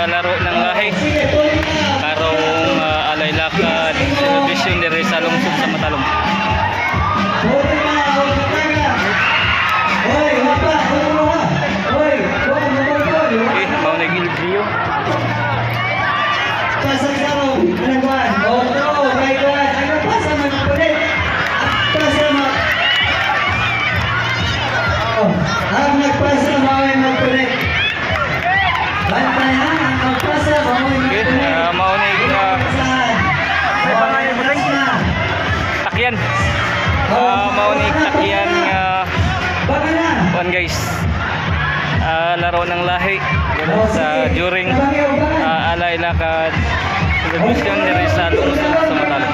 laro ng lahi Sige, tuloy na. Karong alay lakad celebration diri sa lungsod sa Matalom. Tuloy na, huwag na. Hoy, wapa, wapa. Hoy, wag mo mo. Okay, mao na Gilgrio. Pasa sa ro, anong kuan? Otro, kay kuan. Ano pasa man kulit? Pasa man. Oh, ang nagpasa mao ay magkulit. Bantay ha, ang nagpasa mao ay Okay, magkulit. Mao na Saan? Na. takyan. Mao ni takyan nga Baka na. kuan, guys. Laro ng lahi Oh, sa sige. during Tabangyo, baka. Alay lakad celebration diri sa lungsod sa Matalom.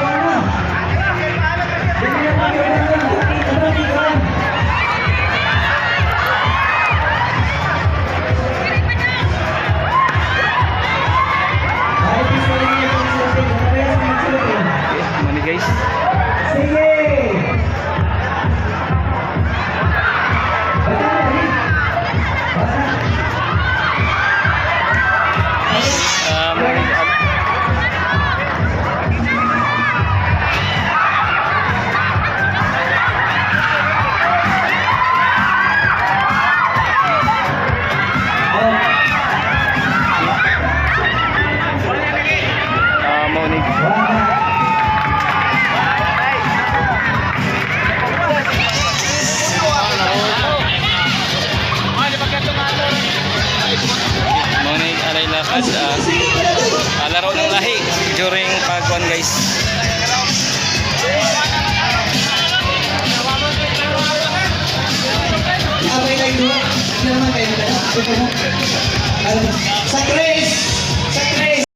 Okay, mao ni, guys. Sige! Baka na, dali. Baka na. Mao ni Oh, mao ni wala. Mao ni alay lakad laro ng lahi during pagkuan, guys. Abay lang doon. Naman kayo na. Ano? Sa